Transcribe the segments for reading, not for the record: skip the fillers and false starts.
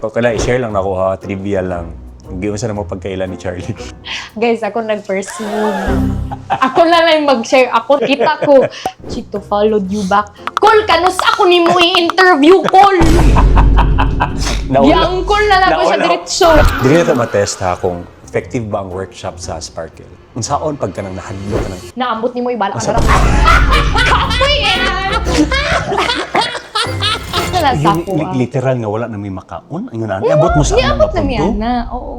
Kala, i-share lang nako ha, trivia lang. Giunsa na mo pagkaila ni Charlie? Guys, ako nag-first move. Ako na lang mag-share. Ako, kita ko. Chito followed you back. Call, kanus ako ni mo i-interview, call! Yang call na lang ko siya Nauna. diretso. Dili na ito matest ha kung effective ba ang workshop sa Sparkle. Unsaon pag kanang nahadlo ka ng Naambot ni mo ibala ka na lang. Kapoy eh! Wala sa Yung ako ah. literal nga wala na may makaon. Ayun na, iabot mo sa anong Niabot na miya punto. na. Oo.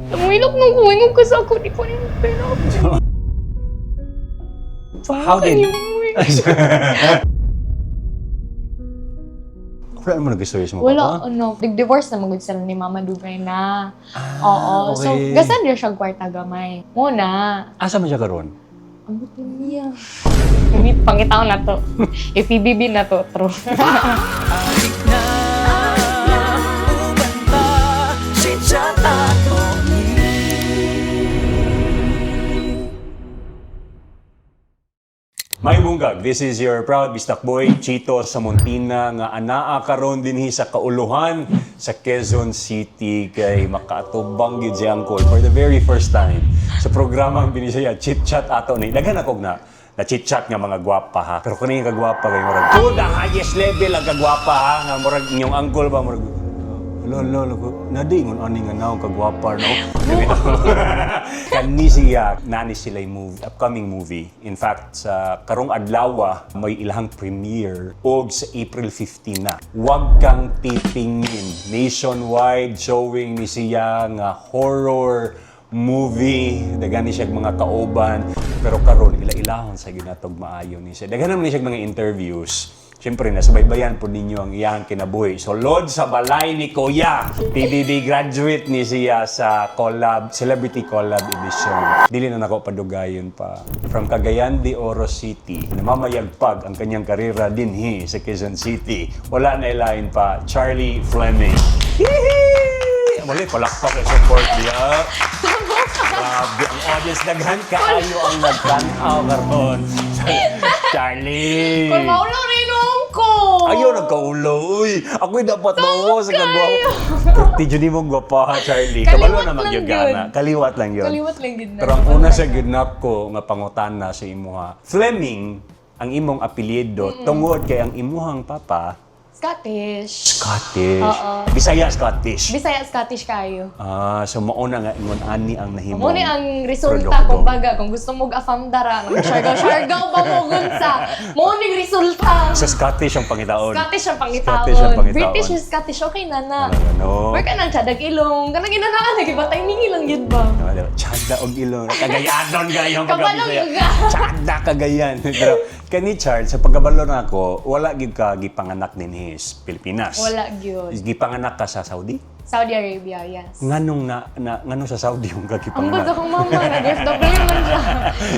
Tumilok nung kuwingog ko sa ako. Di ko rin pera. How did... Wala naman nag-istorya sa mga Wala, papa? ano. Nag-divorce na magod sila ni Mama Dugay na. Oo. So, Ah, okay. gasan niya siya kwarta gamay. Muna. Asa man siya karon? Ambot na niya. Gamit, pangitaon na to. FPBB na to, true. Alik na uban ta si Chatato ni. May bunggag, this is your proud Bistak Boy, Chito Samontina, nga anaa karon dinhi sa kauluhan sa Quezon City kay makaatubang gid si Uncle for the very first time sa programang Binisaya Chit Chat ato ni. Daghan akog na na chit chat nga mga gwapa ha. Pero kani nga kagwapa kay murag to the highest level ang kagwapa ha, nga murag inyong uncle ba murag lo lo lo nadi ingon ani nga naong kagwapa no. Kani siya nani sila move upcoming movie. In fact, sa karong adlaw may ilahang premiere og sa April 15 na. Wag Kang Titingin. Nationwide showing ni siya nga horror movie, daghan ni siya mga kauban, pero karon ila-ilahon sa ginatog maayo ni siya. Daghan naman ni siya mga interviews. Siyempre, nasubaybayan po ninyo ang iyang kinabuhi. So, Lord sa balay ni Kuya, PBB graduate ni siya sa collab, Celebrity Collab Edition. Dili na nako padugayon pa. From Cagayan de Oro City, namamayagpag ang kanyang karera dinhi sa Quezon City. Wala na ilain pa, Charlie Fleming. Hihi! Mali, palakpak ang support niya. Grabe, ang audience daghan kaayo ang nagtanaw karon. Charlie! Kung maulaw na inom ko! Ayaw, nagkaulo. Uy, ako'y dapat mauwa sa kagwapo. Pero di mong gwapa, ha, Charlie. Kabalo Kaliwat naman lang yun, yun. gana. Kaliwat lang yun. Kaliwat lang yun na. Pero ang una sa ginap ko nga pangutana sa imuha, Fleming, ang imong apelyido, tungod kay ang imuhang papa, Scottish. Scottish. Oo. Bisaya Scottish. Bisaya Scottish kayo. Ah, so mauna nga ingon ani ang nahimong Muna ang resulta, produkto. kumbaga, kung gusto mo afam dara, siargao, siargao ba mo gunsa? Mo ning resulta. Sa Scottish ang pangitaon. Scottish ang pangitaon. Scottish ang pangitaon. British is Scottish, okay na na. Ano? Work ka nang tiyadag ilong. Kanang inanaan, nagibatay ningi lang yun ba? Diba, diba? Tsada og ilong. Kagayanon gayong Kabalong pagkabisaya. juga. Tsada kagayan. Pero kani Charles, sa pagkabalo na ako, wala gid ka gipanganak dinhi sa Pilipinas. Wala gyud. Gipanganak ka sa Saudi? Saudi Arabia, yes. Nganong na, na nganong sa Saudi yung ka Ang gipanganak? bad akong mama, nag-FW man siya.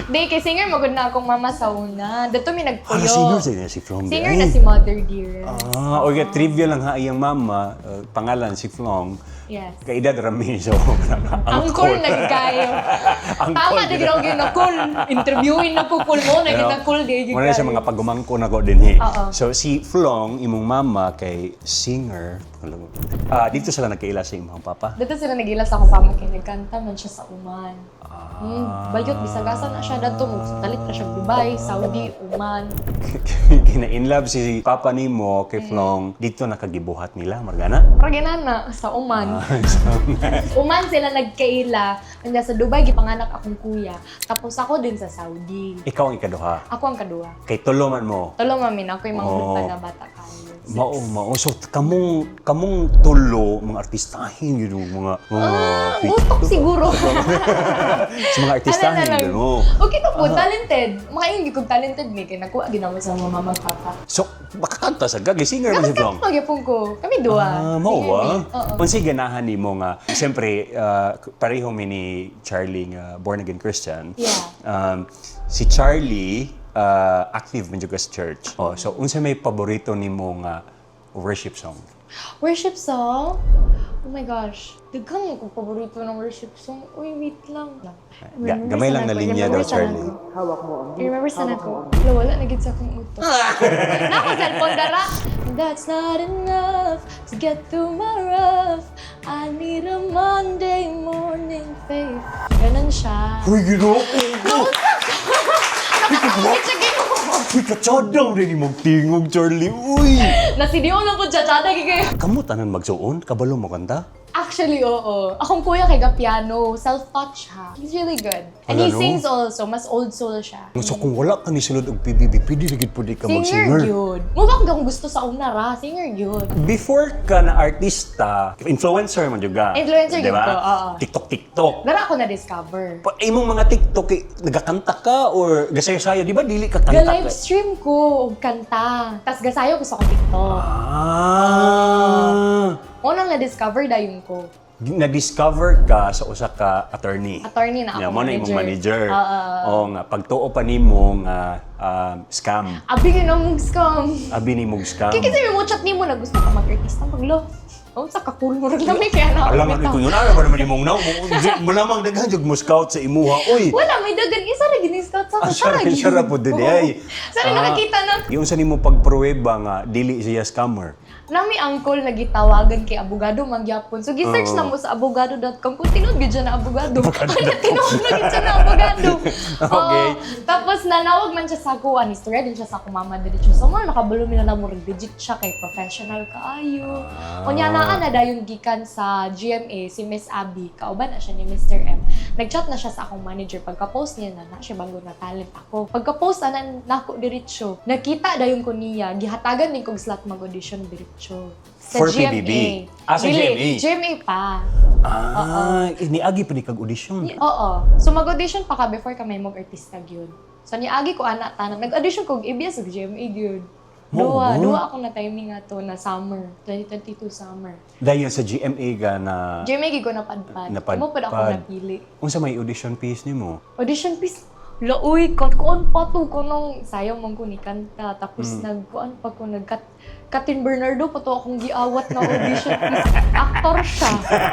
Di, kay singer, magod na akong mama sa una. Dito may Ah, nagpuyo. singer siya si Flong. Singer na si Mother Dearest. Ah, okay, trivia lang ha, iyang mama, pangalan si Flong. Yes. Kaedad rami, so Angkol nagkayo. Angkol Tama, di ginaw na cool. Interviewin na ko cool mo, naging na cool di Muna sa mga pagumangko na ko din eh. Oo. So si Flong, imong mama kay singer. Ah, dito sila nagkaila sa imong papa. Dito sila nagila sa akong pama kay nagkanta man siya sa Oman. Ah. Bayot bisag asa na siya dadto mo talit na siya Dubai, Saudi, Oman. Kina in love si papa nimo kay Flong. Dito nakagibuhat nila, Margana. Pero ginana sa Oman. Oman sila nagkaila. Kanya sa Dubai gipanganak akong kuya. Tapos ako din sa Saudi. Ikaw ang ikaduha. Ako ang kaduha. Kay tulo man mo. Tulo mamin ako yung mga Oh. oh. na bata kayo. Mao, mao. So kamong kamong tulo mga artistahin yun yung mga Ah, butok siguro. Sa mga artistahin Ano na lang. yun, oh. Okay na po, talented. Makaingin kong talented mi kay nakuha ginawa sa mga mama at papa. So makakanta sa gagi singer man si Flong. Magyapon ko. Kami duha. Ah, mao Singer ba? mi. Oo. Unsay ganahan nimo nga siyempre pareho mi ni Charlie nga born again Christian. Yeah. Si Charlie active man jud ka sa church. Oh, so unsa may paborito nimo nga worship song? Worship song? Oh my gosh. Daghan man kong paborito ng worship song. Uy, wait lang. Gamay lang na linya daw, Charlie. Remember sa nako? Wala, wala na gid sa akong utok. Nako, cellphone dara. That's not enough to get through my rough. I need a Monday morning faith. Ganun siya. Uy, ginoo ko! Nakakakit siya, Ginoo. Uy, katsada rin ni tingog, Charlie. Uy! Nasidiyo lang ko tsada kayo. Kamu tanan magsuon? Kabalo mo kanta? Actually, oo. Akong kuya kay ga-piano. Self-taught siya. He's really good. And he Hala, no? sings also. Mas old soul siya. So kung wala ka ni sulod og PBB, pwede na gid pwede ka Singer mag-singer. yun. Mukha akong gusto sa una ra. Singer yun. Before ka na artista, influencer man jud ka. Influencer di jud ba? ko, oo. TikTok, TikTok. Dara ako na-discover. Pa, imong mga TikTok, eh, nagakanta ka or gasayo-sayo, di ba dili ka kanta? Ga-live stream ko og kanta. Tas gasayo ko sa akong TikTok. Ah. Unang na-discover dayon ko. Na-discover ka sa usa ka attorney. Attorney na ako, Yeah, mo na imong manager. manager. Oo. Oo nga, pagtuo pa nimo nga scam. Abi yun ang scam. Abi nimo scam. Kaya kasi may mo chat nimo na gusto ka mag-artista paglo. Oh, sa kakul mo rin kami kaya na Alam nga ko yun, ano ba naman imong naw? Malamang daghan jud mo scout sa imuha. Uy. Wala, may dagan. Isa ra gini scout sa Ah, ako. Siya ra siya ra po din Oo. ay. Sa ra Ah. nakakita na. Yung sa nimo pagpruweba nga dili siya scammer. Nami uncle nagitawagan kay abogado magyapon. So gi-search Oo. na mo sa abogado.com kung tinuod gyud siya na abogado. Abogado.com. Tinuod na gyud siya na abogado. Okay. Oo. Tapos nanawag man siya sa ako, an istorya din siya sa ako mama diretso. So mo nakabalo mi na mo legit siya kay professional kaayo. Ah. Unya naa na dayon gikan sa GMA si Miss Abby, kauban na siya ni Mr. M. Nag-chat na siya sa akong manager pagka-post niya na na siya bago na talent ako. Pagka-post ana nako diretso. Nakita dayon ko niya, gihatagan din kog slot mag-audition diretso. Sa For GMA. PBB? Ah, sa Dili, GMA. GMA pa. Ah, niagi pa ni kag audition. Oo. So mag-audition pa ka before ka may mag-artista gyud. So niagi ko ana tanan. Nag-audition ko og ABS ug GMA gyud. Duha, Oo. duha ako na timing ato na summer, 2022 summer. Dayon sa GMA ka na GMA gyud ko napadpad. Napadpad. Mo pud ako napili. Unsa may audition piece nimo? Audition piece. Laoy, kuan pa to ko nung sayaw man ko ni kanta. Tapos nagkuan pa ko nagkat Katin Bernardo pa to akong giawat na audition piece. Actor siya.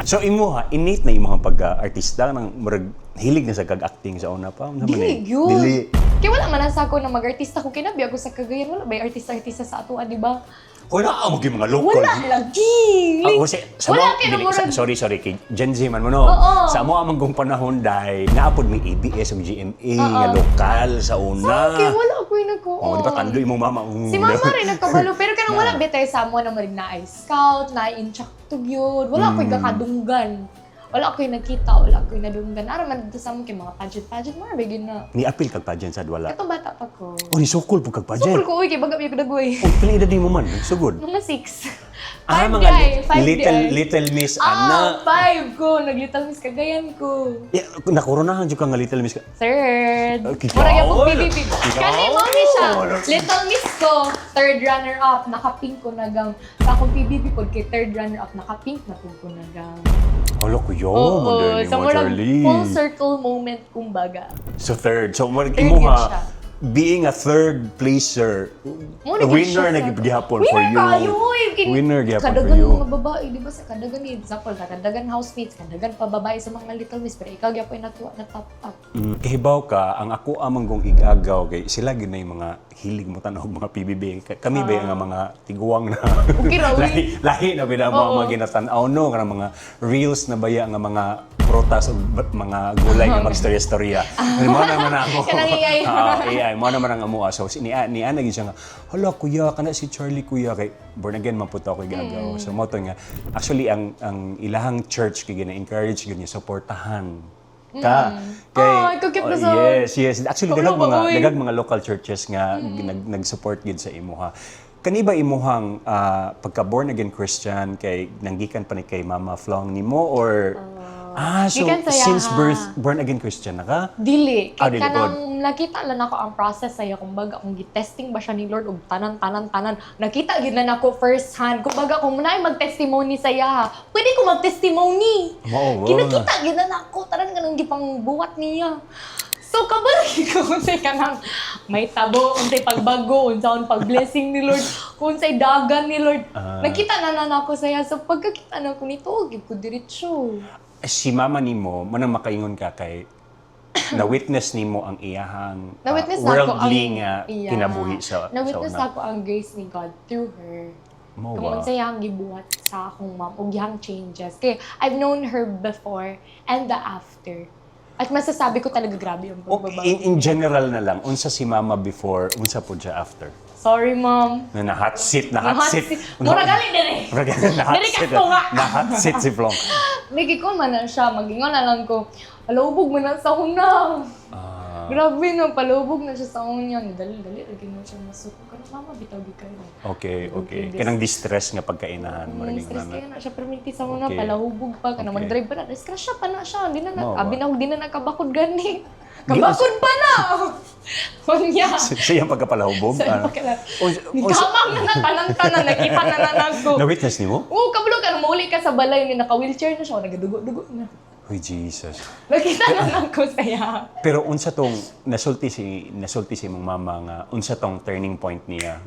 So imo ha, innate na imong pagka-artista nang murag hilig na sa kag-acting sa una pa. Unsa man Dili eh? yun. Dili. Kaya wala man ang sako na mag-artista ko. Kinabi ako sa Cagayan. Wala ba yung artista-artista sa atua, di ba? Wala ang mga mga local. Wala lagi. Ah, kasi, sa Wala mo, kayo dili, murag- sorry, sorry, kay Gen Z man mo, no? Oo. Sa mo amang kong panahon, dahil naapod may ABS o GMA nga lokal sa una. Kaya wala ako yung nagko. Oh, di ba tando imong mama? Si mama rin nagkabalo. Pero kanang wala betay sa amo na marig na ay scout, na inchaktog yun. Wala ako'y kakadunggan. Wala ako'y nakita, wala ako'y nadunggan. Ara man dito sa amo kay mga pageant-pageant, mga bigin na. Ni-appeal kag pageant sad wala. Katong bata pa ko. Oh, ni sukol po kag pageant. Sukol ko, uy, kay baga ko dagoy. Oh, pila edad nimo man? Sugod. Mga 6. Ah, Five mga di ay, five di little ay. Little Miss Ah, Ana. 5 ko. Nag-Little Miss Cagayan ko. Yeah, nakoronahan jud ka nga Little Miss. Third. Okay, Mura yung ikaw. PBB. Kani mo ni siya. Ikaw. Little Miss ko, third runner up. Naka-pink ko na gown. Sa akong PBB po, kay third runner up, naka-pink na po ko na gown. Hala ko yo, Oo, mo so murag Charlie. full circle moment kumbaga. So third. So murag Third imo yun ha, siya. being a third placer, Mo na gid winner siya na gihapon for Winner you. kayo, uy. Winner gihapon for Kadagan you. mga babae, di ba? Sa kadagan ni example, kadagan housemates, kadagan pa babae sa mga Little Miss, pero ikaw gyapon natuwa na top top. Kahibaw ka, ang ako amang kong igagaw kay sila gyud na yung mga hilig mo tan-aw og mga PBB. Kami ba yung mga tiguang na Okay ra, uy. lahi, lahi na bida mo ang Oo. mga ginatan-aw no nga mga reels na baya nga mga prutas o mga gulay nga magstorya-storya. Mo naman ako. Kanang AI. Ah, AI mo naman ang amoa. So si ni ni ana gyud siya nga, "Hala kuya, kana si Charlie kuya kay born again man pud to ako igagaw." So mo to nga actually ang ilahang church kay gina-encourage gyud niya suportahan ka. Kay, Ay, kakit na oh, sa- yes. Actually, Kaulo daghang ba, mga uy? daghang mga local churches nga nag-support gid sa imuha. Kani ba imuhang pagka born again Christian kay nanggikan pa ni kay Mama Flong nimo or so gikan sa since yaha. birth born again Christian na ka? Dili. Ah, Kay dili kanang nakita lang ako ang process sa'yo. Kumbaga, kung gi-testing ba siya ni Lord og tanan, tanan, tanan. Nakita gid na nako first hand. Kumbaga, kung naay mag-testimony sa iya, pwede ko mag-testimony. Wow, wow. Kinakita gid na nako tanan kanang gipangbuhat niya. So kabalo ko unsay kanang may tabo, unsay pagbago, unsaon pag-blessing ni Lord, unsay dagan ni Lord. Nakita na na nako saya. So pagkakita na ko nito, gid ko diretso. Si mama nimo, mo nang makaingon ka kay na-witness nimo ang iyahang Na-witness na ako ang worldly nga kinabuhi sa Na-witness sa una. ako ang grace ni God through her. Mo Kung ba? unsay iyang gibuhat sa akong mom ug iyang changes. Kay I've known her before and the after. At masasabi ko talaga, grabe ang O, pagbabago. in general na lang, unsa si mama before, unsa po siya after? Sorry, Mom. Na na-hot seat, na-hot seat. Mura gali diri. Mura gali, na-hot Diri ka seat. tunga. Na-hot seat si Flong. Lagi ko man na siya, magingon na lang ko, palubog man na sa una. Grabe no, palubog na siya sa una. Dali, dali, lagi mo siya masuko. Pero mama, bitaw di kayo. Okay. Kanang distress nga pagkainahan. Mura Mm, ning stress nana. kayo na siya, pero minti sa una, palahubog pa, kana mag-drive pa na. Stress siya pa na siya, di na na, Mao ba? abi na, di na nakabakod gani. Kabakod pa na! Unya. Sa iyang pagkapalahubog? Sa Ano? Kamang na na, tanan-tanan, nakita na na nako. Na-witness nimo? Oo, kabalo ka, nung mauli ka sa balay, ni naka-wheelchair na siya, nagadugo-dugo na. Uy, Jesus. Nakita na nako saya. Pero unsa tong nasulti si imong mama nga unsa tong turning point niya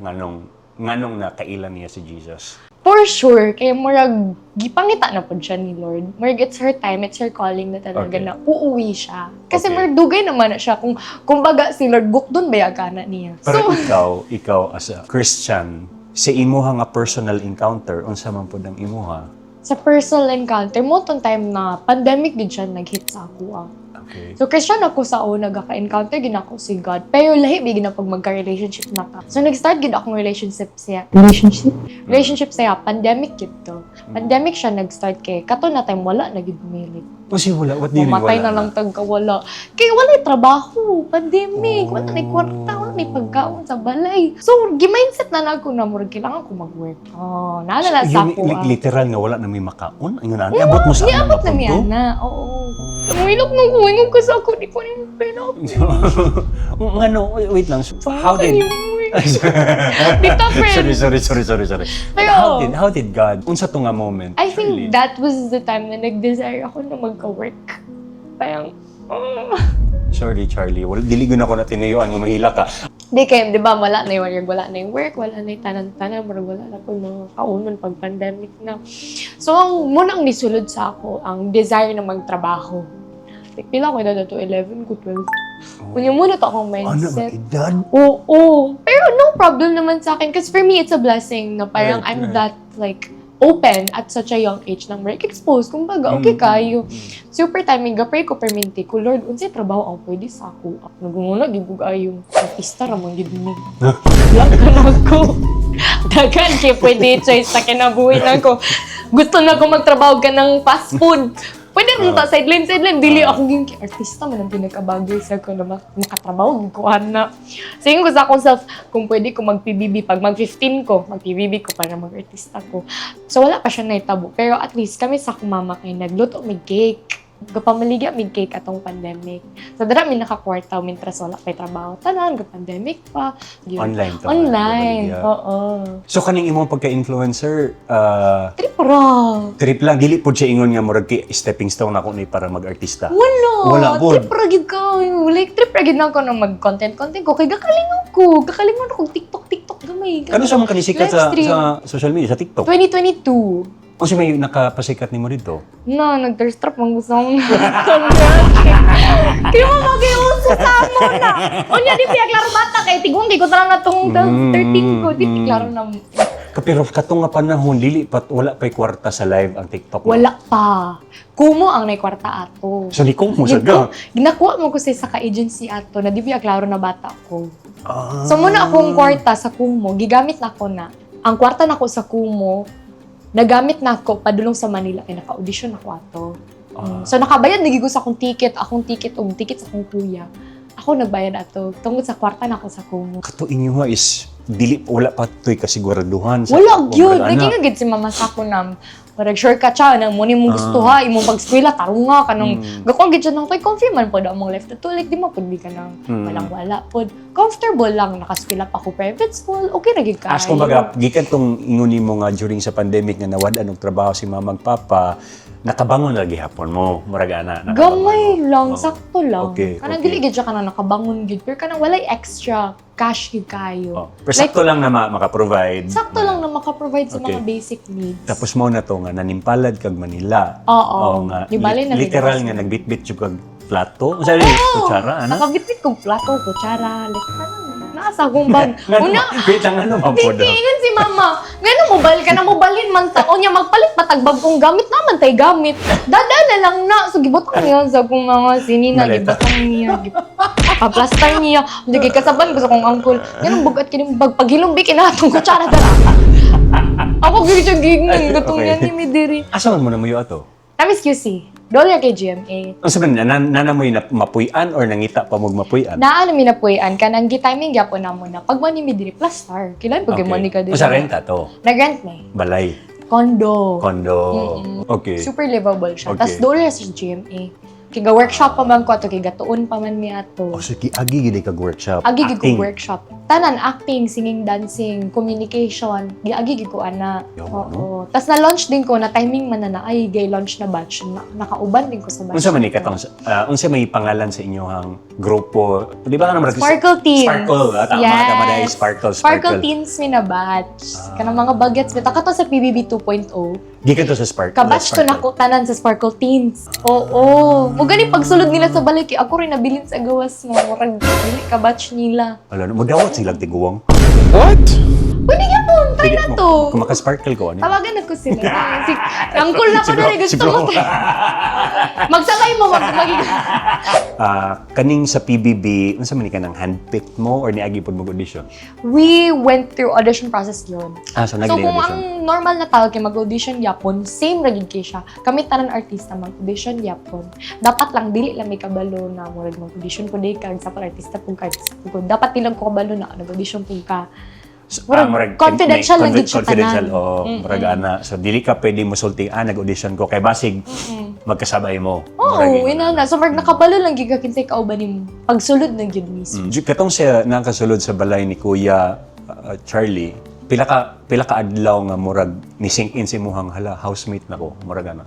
nganong nakailan niya si Jesus? For sure, kaya murag gipangita na pod siya ni Lord. Murag it's her time, it's her calling na talaga na uuwi siya. Kasi murag dugay naman na siya kung kumbaga si Lord gukdon ba kana niya. Pero So, ikaw as a Christian, sa imuha nga personal encounter, unsa man pud ang imuha? Sa personal encounter mo tong time na pandemic din siya nag-hit sa ako ah. So Christian ako sa una, nagaka-encounter gid ako si God. Pero lahi bi gid na pag magka-relationship na ka. So nag-start gid akong relationship siya. Relationship? Relationship siya, pandemic gid to. Pandemic siya nag-start kay kato na time wala na gid milik. O si wala, what do you mean Mamatay wala na lang tag wala. Kay wala trabaho, pandemic, wala na kwarta, wala na pagkaon sa balay. So gi-mindset na nako na murag kailangan ko mag-work. Oh, naalala sa Yun, ako. like, literal nga wala na may makaon. Ayun na, niabot mo sa Niabot na anong niya punto? na. Oo. Tumilok nung kuwingog ka sa ako, di ko rin pera. Ngano, wait lang. So, how did Dito, friend. Sorry, sorry, sorry, sorry, sorry. How did God, unsa to nga moment? I think Shirley? that was the time na nag-desire ako na magka-work. Parang, oh. Sorry, Charlie. Wala, dili gyud ako na tinayuan nga mahila ka. Di kayo, di ba, wala na yung, wala na yung work, wala na yung tanan-tanan, murag wala na po yung mga kaunon pag pandemic na. So, ang munang nisulod sa ako, ang desire na magtrabaho. Like, pila ko edad to? 11 ko, 12. Kunya muna to akong Ano ba mindset. edad? Oo. Pero no problem naman sa akin. Because for me, it's a blessing na parang I'm that like open at such a young age na work exposed. Kumbaga, okay kayo. Super timing, ga-pray ko perminti ko, "Lord, unsay trabaho ang pwede sa ako?" Nagunguna, gid ko ayo. Artista ra man gid ni. Lang ka na ako. Daghan kay pwede choice sa kinabuhi na ko. Gusto na ko magtrabaho ka ng fast food. Pwede rin ta sideline, sideline. Dili ako ging artista man ang pinakabagay sa ko na makatrabaho, gikuhan na. So yun ko sa akong self, kung pwede ko mag-PBB, pag mag-15 ko, mag-PBB ko para mag-artista ko. So wala pa siya naitabo. Pero at least kami sa akong mama kay nagluto mig cake. Gapamaligya mig cake atong pandemic. So dara mi nakakwarta mintras wala pa'y trabaho. Tanan, ga-pandemic pa. Yun. Online to. Online. Yeah. Oo. So kaning imong pagka-influencer, Trip ra. trip lang dili pud siya ingon nga murag kay stepping stone ako ni para mag-artista. Wala. Wala pod. Trip ra gid ka. Like, trip ra gid na ako na mag-content content ko. Kay gakalingaw ko. Gakalingaw ako TikTok, TikTok gamay. Kano sa man kanisikat sa Live stream. sa social media, sa TikTok? 2022. Unsa may nakapasikat nimo dito? Na, nag-thirst trap man gusto akong. Kaya mo mag-iuso sa amo na. Unya, di siya klaro bata kay tigong di ko tara na tong 12, 13 ko. Di klaro na. Pero katong nga panahon dili pa wala pay kwarta sa live ang TikTok, no? Wala pa. Kumo ang naikwarta ato. So ni mo sa ga. Ginakuha mo ko sa isa ka agency ato na di ba klaro na bata ko. Ah. So muna akong kwarta sa Kumu, gigamit na ko na. Ang kwarta na ko sa Kumu, nagamit na ako padulong sa Manila kay naka-audition ako ato. So nakabayad na gyud ko sa akong ticket ug ticket sa akong kuya. Ako nagbayad ato tungod sa kwarta na ako sa Kumu. Kato inyo ha is dili, wala pa to'y kasiguraduhan sa Wala gyud. Murag ana. Naging gyud si mama sa ako na murag sure ka siya nang mo nimong gusto ha, imong pagskwela tarunga kanang gakuan gyud siya nang kay comfy man pod among life to, like di mo pud di ka nang walang wala pod. Comfortable lang, nakaskwela pa ko private school, okay ra gyud As kaayo. kumbaga, gikan tong ingon nimo nga during sa pandemic nga nawad-an og trabaho si mama ug papa, nakabangon ra gihapon mo, murag ana. Nakabangon Gamay mo. lang, Oo. sakto lang. Kanang dili gyud siya kanang nakabangon gyud, pero kanang walay extra cash gyud kayo. Oh. Pero sakto lang na maka-provide. Sakto lang na maka-provide sa mga basic needs. Tapos mo na to nga nanimpalad kag Manila. Oo. Oo nga. Di bale na literal nga nagbitbit jud kag plato. Unsa ni kutsara ana? Nakabitbit kong plato, kutsara, like, kanang naa sa akong bag. Una, Wait lang, ano man po daw? Titingin si mama. Ngano mo bal ka na mo balin man ta. Unya magpalit patag kong gamit naman tay gamit. Dada na lang na. So gibutang niya sa akong mga sinina, Maleta. gibutang niya. Pa-plaster niya. Hindi kay kasaban ko sa akong uncle. Nganong bugat kini bag paghilom bi kinatong kutsara dara. Ako gyud siya gignan gatong niya ni mi diri. Asa man mo na muyo ato? Namis QC. Dollar kay GMA. Unsa man nana mo mapuy-an or nangita pa mo mapuy-an? Naa na mi napuy-an kanang gi-timing gyapon namo na pag mo ni mi diri plaster. Kailan pag mo ni ka diri. Unsa renta to? Nag-rent mi. Balay, Condo. condo. Okay. Super livable siya. Okay. Tas doon sa GMA. Kay ga-workshop pa man ko ato, kay gatuon pa man mi ato. Oh, so agi gid kag workshop. Agi gid ko Acting. workshop. Tanan acting, singing, dancing, communication. Giagi gid ko ana. Yawa, Oo. Tas na-launch din ko na timing man na na ay gay launch na batch. Na, nakauban din ko sa batch. Unsa man ni katong unsa may pangalan sa inyohang grupo? Di ba nga naman Sparkle Teens. Sparkle, ah, tama, Yes. tama dahil Sparkle, Sparkle Sparkle. Teens mi na batch. Kanang mga bagets bitaw kato sa PBB 2.0. Gikan to sa Sparkle. Kabatch to Sparkle. nako tanan sa Sparkle Teens. Oo. Mo gani pagsulod nila sa balay kay ako rin nabilin sa gawas mo. Murag dili kabatch nila. Ala, mo dawat silang tiguang. What? Pwede gyapon, try na to. Kung maka-sparkle ko ano. Tawagan na ko sila. Si uncle na ko Si na gusto si bro. mo. Magsabay mo mag. Ah, kaning sa PBB, unsa man ni kanang handpicked mo or niagi pod mo audition? We went through audition process yun. Ah, so So nag kung audition. ang normal na tao kay mag-audition yapon, same ra gyud kay siya. Kami tanan artista mag-audition yapon. Dapat lang dili lang may kabalo na murag mag-audition po day ka, example artista pug ka, artista pug ka. Dapat nilang ko kabalo na nag-audition pug ka. So, Murag murag, confidential lang gid siya confidential, tanan. oo. Murag ana. So dili ka pwede mosulti, ah, nag-audition ko kay basig magkasabay mo. Oo, Murag ina na. So murag nakabalo lang gyud ka kinsay kauban nimo. Pagsulod na gyud mismo. Katong siya nakasulod sa balay ni Kuya Charlie, pila ka adlaw nga murag ni sink in si muhang hala housemate nako, murag ana.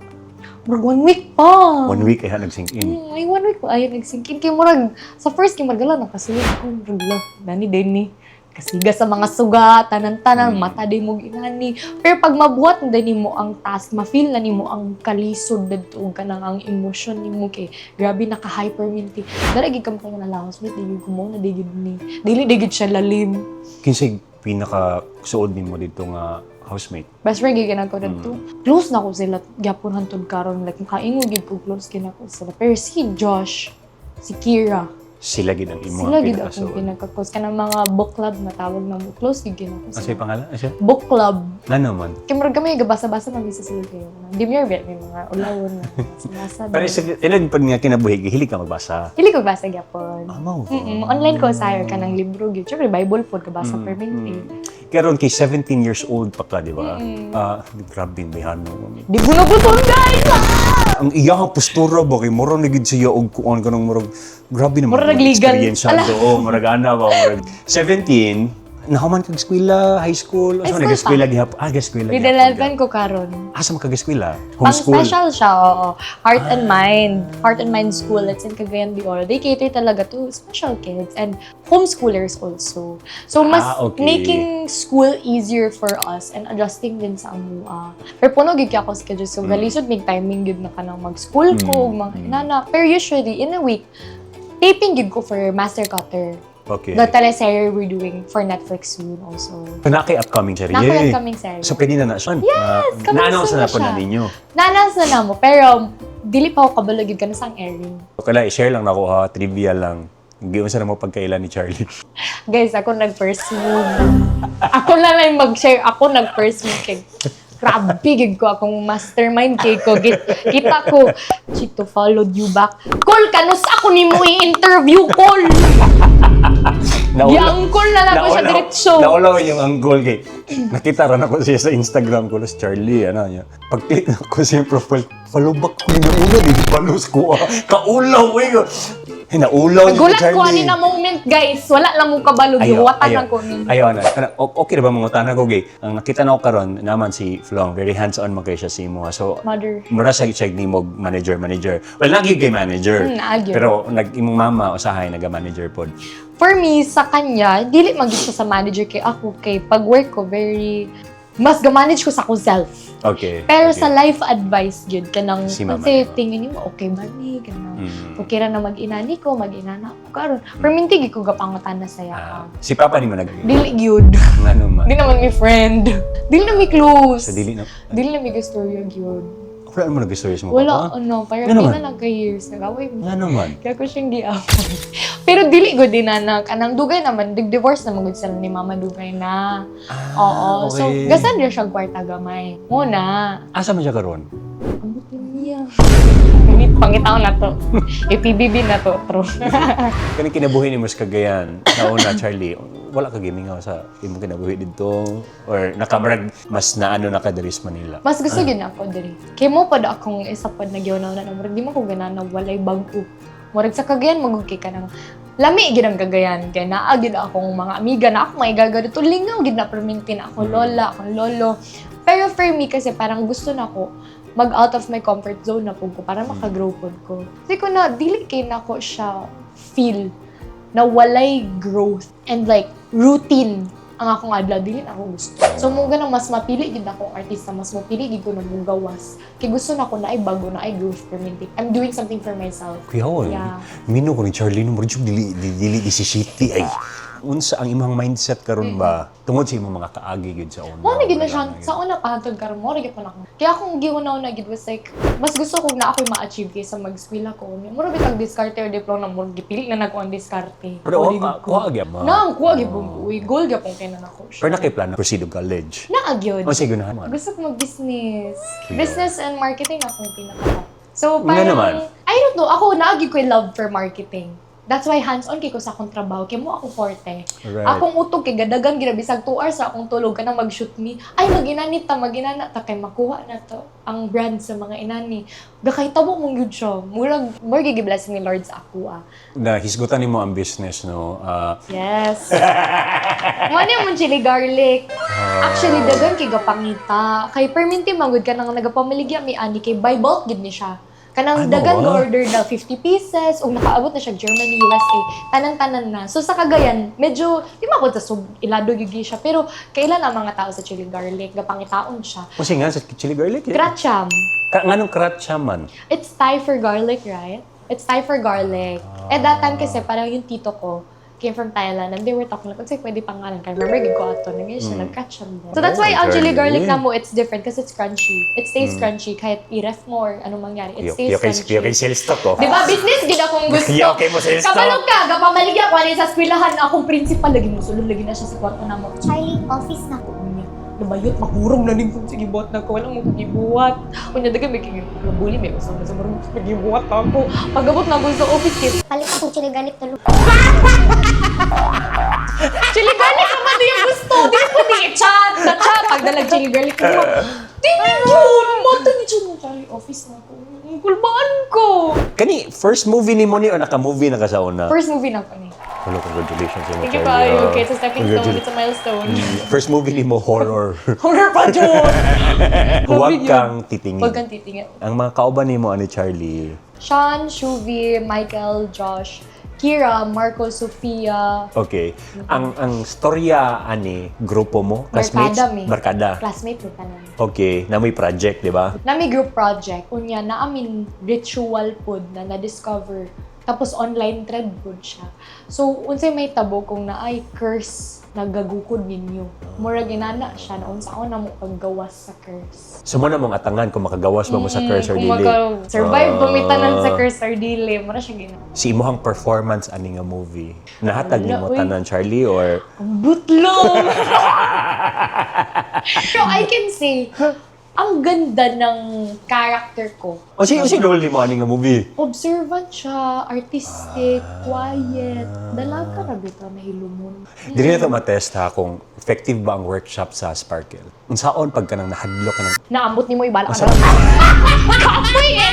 Murag one week pa. One week ay nag-sink in. Ay, one week pa. Ayun, nag-sink in. Kay murag, sa first kay murag, ala, nakasulod ko. Murag, la, nani din ni. Kasiga sa mga suga, tanan-tanan, mata di mo ginani. Pero pag mabuhat na din mo ang task, ma-feel na nimo ang kalisod dadto ug kanang ang emosyon nimo kay grabe naka-hyperminty. Dara gid ka mo na housemate, di gid ko mo na di gid ni. Dili di gid siya lalim. Kinsay pinaka suod nimo dito nga housemate? Best friend gid ko dadto. Close na ko sila gyapon hantod karon, like makaingon gid ko close gid ko sila. Pero si Josh, si Kira, Sila gid ang imo sila ang gid akong pinakasuod. pinaka-close. Kanang mga book club matawag na mo. Close gid ko Ano sa'yo sila. pangalan? Ano siya? Book club. Ngano man. Kay murag kami gabasa-basa man sa sila kayo. Demure ba may mga ulawon na basa-basa. Pero sa ilan pa nga kinabuhi, hilig ka magbasa. Dili ko basa gyapon. Amaw. Online ko sa ka ng libro gyud. Syempre Bible pod kabasa permanente. Karon kay 17 years old pa ka, di ba? Ah, grabe bihano. Di ko na guys. Ang iyang postura ba kay murag na gid siya og kuan kanang murag grabe naman. Murag nag-legal. Experience Ala. oo, murag ana ba murag 17 nahuman kag eskwela, high school, High asa man school nag-eskwela gihapon? Ah, eskwela Grade gihapon. 11 ko karon. Asa man kag eskwela? Pang Homeschool. special siya, oo. Heart and Mind. Heart and Mind School. It's in Cagayan de Oro. They cater talaga to special kids and homeschoolers also. So, mas making school easier for us and adjusting din sa amua. Pero puno gid kay ako schedule. So, galisod mig timing gid na kanang mag-school ko, ug mga inana. Pero usually, in a week, taping gid ko for Master Cutter. The teleserye we're doing for Netflix soon also. So, naa kay upcoming serye. Naa koy upcoming serye. So, pwede na na siya. Yes, coming Na-announce soon na na po na siya. ninyo. Na-announce na namo, pero dili pa ako kabalo gid kana sang airing. Okay lang, i-share lang nako ha, trivia lang. Giunsa na mo pagkailan ni Charlie. Guys, ako nag-first move. Ako na lang mag-share. Ako nag-first move kay grabe gid ko akong mastermind kay ko. Kita ko, Chito followed you back. Call kanus ako nimo i-interview call. Giangkol na lang ko siya diretso. Naulaw yung angkol kay nakita ra nako siya sa Instagram ko, si Charlie, ano niya. Pag-click na ko sa iyang profile, follow back ko niya una, di follow ko. Ah. Kaulaw eh. Hey, naulaw niya Nagulat Charlie. ko ani na moment, guys. Wala lang mo kabalo. Gihuwatan lang ko ni. Ayaw na. Ano, okay ra ba mga tanan ko gay? Ang nakita na ko karon naman si Flong, very hands-on man kay siya sa imo. So, Mother. mura siya check nimo manager manager. Well, nagyud kay manager. Naa gyud. Pero nag imong mama usahay naga-manager pod. For me, sa kanya, dili man gyud siya sa manager kay ako kay pag work ko very mas ga-manage ko sa akong self. Pero sa life advice gyud kanang Si mama kasi nimo. tingin nimo okay ba ni kanang okay ra na mag-inani ko, mag-inana ako karon. Pero minti gyud ko gapangutan na saya. Ah, si papa nimo nag Dili gyud. Ngano man. Di naman mi friend. Dili na mi close. Sa dili na. Dili na mi gastorya gyud. Wala mo nag-story sa mga Wala, papa? ano, parang Nga di naman. na nagka-years. Nag-away mo. Nga naman. Kaya ko siyang giaway. Pero dili ko din anak. Anang dugay naman, divorce naman gud sila ni mama dugay na. Ah, Oo. So, gasan ra siya kwarta gamay. Muna. Asa man siya karon? Ambot na niya. Ngunit pangitaon na to. I-PBB na to, true. Kani kinabuhi nimo sa Cagayan, nauna Charlie, wala ka gimingaw sa imong kinabuhi didto or nakamarag mas naano na ka diri sa Manila? Mas gusto gyud na ako diri. Kay mo pod akong isa pod nagyunaw na murag di man ko gana na walay bag-o. Murag sa Cagayan magud kay kanang lami gid ang Cagayan kay naa gid akong mga amiga na ako may gaga dito lingaw gid na perminti na ako lola, akong lolo. Pero for me kasi parang gusto na ko mag out of my comfort zone na pud ko para makagrow pud ko. Kasi ko na dili kay nako siya feel na walay growth and like routine ang akong adlaw dili na ako gusto. So mo ganang mas mapili gid akong artista, mas mapili gid ko na mugawas. Kay gusto na ko na ay bago na ay growth permanente. I'm doing something for myself. Kuya, oy, mino ko ni Charlie no murag dili dili dili di si City ay. Unsa ang imong mindset karon ba tungod sa imong mga kaagi gyud sa una? Mo na gid na siya Wala sa una pa hantod karon mo ra gyud po na ako. Kaya akong giunaw na gid was like mas gusto ko na ako'y ma-achieve kaysa mag-eskwela ko. Mura bitag diskarte or diploma mo gipili na nako ang diskarte. Pero Uli wa gid ko. kuha gyud ma. Na ang kuha gyud po. Uy, goal gyud pong kainan ako siya. Pero na kay plano proceed og college. Naa gyud. O sige na man. Gusto ko mag-business. Kuya. Business and marketing akong pinaka. So, Nga parang, naman. I don't know, ako naagi ko yung love for marketing. That's why hands-on kay ko sa akong trabaho. Kay mo ako forte. Akong utog kay gadagan gina bisag 2 hours sa akong tulog kanang mag-shoot me. Ay, maginani ta, maginana ta kay makuha na to ang brand sa mga inani. Gakahitabo mong gyud siya. Murag more gigi blessing ni Lord sa ako ah. Na hisgutan nimo ang business no. Ah, Yes. Mo na yung chili garlic. Actually, dagan kay gapangita. Kay perminti magud ka nang nagapamaligya mi ani kay buy bulk gid ni siya. Kanang Ano, dagan ah? go order na 50 pieces ug nakaabot na siya Germany, USA, tanan-tanan na. So sa Cagayan, medyo di man ko sa sub ilado gyud siya pero kailan ang mga tao sa chili garlic gapangitaon siya. Kasi nga sa chili garlic. Eh. Kracham. Ka nganong kratcha man? It's Thai for garlic, right? It's Thai for garlic. At that time kasi, parang yung tito ko came from Thailand and they were talking like, "Unsay pwede pangalan?" Kaya remember, gid ko ato. Naging siya, nag-catch siya. So that's why Oh, ang chili garlic garlic. na mo, it's different because it's crunchy. It stays crunchy kahit i-ref mo or anong mangyari. It stays Yo kay crunchy. yo kay sales talk ko. Di ba? Business gid akong gusto. Yo kay mo sales talk. Kabalog ka, gapamaligya ko ani sa eskwelahan akong principal lagi mo sulod lagi na siya sa kwarto namo. Charlie, office na. Ko niya. Lumayot, mahurong na ning kung sige buhat na ko. Wala mo kong gibuhat. Unya dagan may kigi nabuli may usap na sa marong gibuhat ako. Pagabot na ako sa office kay Palit akong chili garlic tulo. chili garlic naman di yung gusto. Di ko di chat na chat pagdalag chili garlic ko. Tingin yun. Moto ni siya mo Charlie office na ako. Kulbaan ko. Kani first movie nimo ni o naka-movie na ka sa una? First movie na ako ni. Hello, congratulations sa Thank you kayo. Okay, it's a stepping stone. It's a milestone. First movie nimo horror. Horror pa, John! Huwag kang titingin. Huwag kang titingin. Ang mga kauban nimo ani Charlie. Sean, Shuvi, Michael, Josh, Kira, Marco, Sofia, Okay. Ang storya ani grupo mo, classmates, Barkada mi. barkada. Classmate mo tanan. Okay, na may project, di ba? Nami group project, unya na amin ritual pod na na-discover. Tapos online thread pod siya. So unsay may tabo kung naay curse nagagukod ninyo. Murag inana siya na unsa na mo paggawas sa curse. So mo na mong atangan kung makagawas ba mo sa curse or Kung dili. survive ba mi tanan sa Ah. curse or dili, mura siya gina. Si imuhang performance ani nga movie. Nahatag Wala, nimo uy. tanan Charlie or Ang butlong! Pero I can say, Ang ganda ng character ko. O si role ni mo ani nga movie? Observant siya, artistic, quiet. Dalaga ra bitaw na hilumon. Dili na ito matest ha kung effective ba ang workshop sa Sparkle. Unsaon pag kanang nahadlok ka ng Naambot nimo ibala ka Asa- na. Kapoy eh!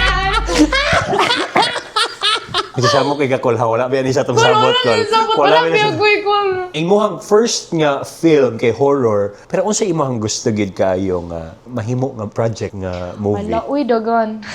Kasi kay kakol ha, wala ba yan isa tong sabot Wala kol. na sabot, wala ba ba yan yung kol. Imuhang first nga film kay horror, pero unsa imong gusto gid kayo nga mahimo nga project nga movie? Wala, uy, dagan.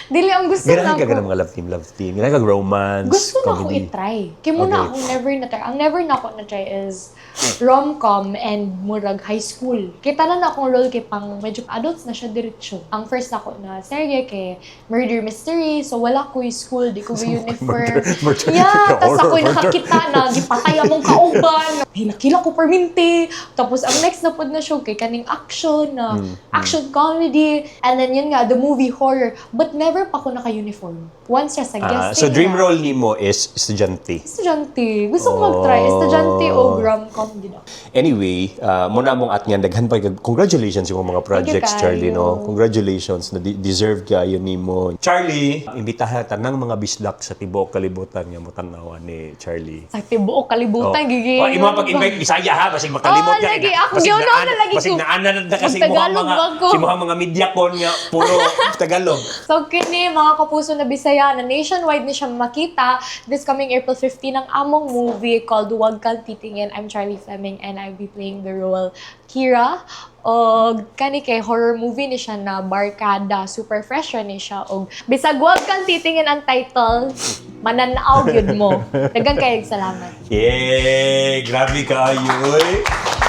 Dili ang gusto Ganahan na ka ako. ganang mga love team. Ganahan ka romance, Gusto na ako comedy. i-try. Kaya muna akong never na-try. Ang never na ako na-try is rom-com and murag high school. Kaya tanan na akong role kay pang medyo adults na siya diretso. Ang first na ako na serye kay murder mystery. So wala ko yung school, di ko uniform. Murder- Yeah, tas horror, ako'y murder. nakakita na gipatay among kauban. Hilakila ko perminti. Tapos ang next na pod na show kay kaning action na action comedy and then yun nga the movie horror, but never pa ko naka-uniform. Once siya sa Ah, guesting. so dream na. role nimo is estudyante. Estudyante. Gusto ko mag-try. Estudyante o rom-com din ako. Anyway, muna mong at nga daghan pa congratulations yung mga projects, Thank you, Charlie, no. kayo. Congratulations na deserve kayo nimo. Charlie, imbitahan ta ng mga bisdak sa tibuok kalibutan nga mo tan-awa ni Charlie. Sa tibuok kalibutan, gigi. Oh, imo pag-invite Bisaya ha, basig makalimot Oo, ka. lagi. Ako, Basig gyud na lagi basig ko. naana na kasi imong Magtagalog mga ba ko? si mga media con nga puro Tagalog. So kini mga kapuso na Bisaya na nationwide ni siya makita this coming April 15 ang among movie called Huwag Kang Titingin. I'm Charlie Fleming and I'll be playing the role Kira. Og kani kay horror movie ni siya na barkada, super fresh ra ni siya og bisag Huwag Kang Titingin ang title, mananaw gyud mo. Daghang kayog salamat. Yay! Grabe kayo, oy.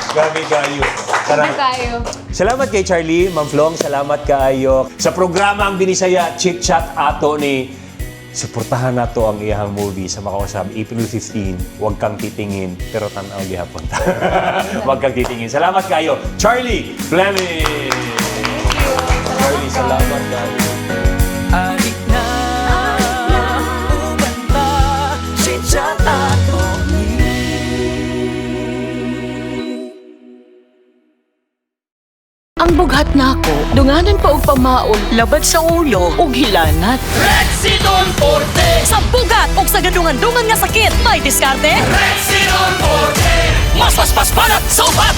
Grabe kayo. Tara. Daghang kayo. Salamat kay Charlie, Ma'am Flong, salamat kaayo. Sa programa ang Binisaya, Chit Chat ato ni suportahan nato ang iyahang movie sa makausab April 15. Huwag kang titingin, pero tanaw gihapon. Huwag kang titingin. Salamat kayo, Charlie Fleming. Charlie, salamat kayo. Adik na, uban ta, chit-chat ato ni. Ang bughat nako, dunganan pa og pamaon, labad sa ulo ug hilanat. Rexidol Forte! Sa bugat ug sa gadungan-dungan nga sakit, may diskarte. Rexidol Forte! Mas mas mas banat sa upat.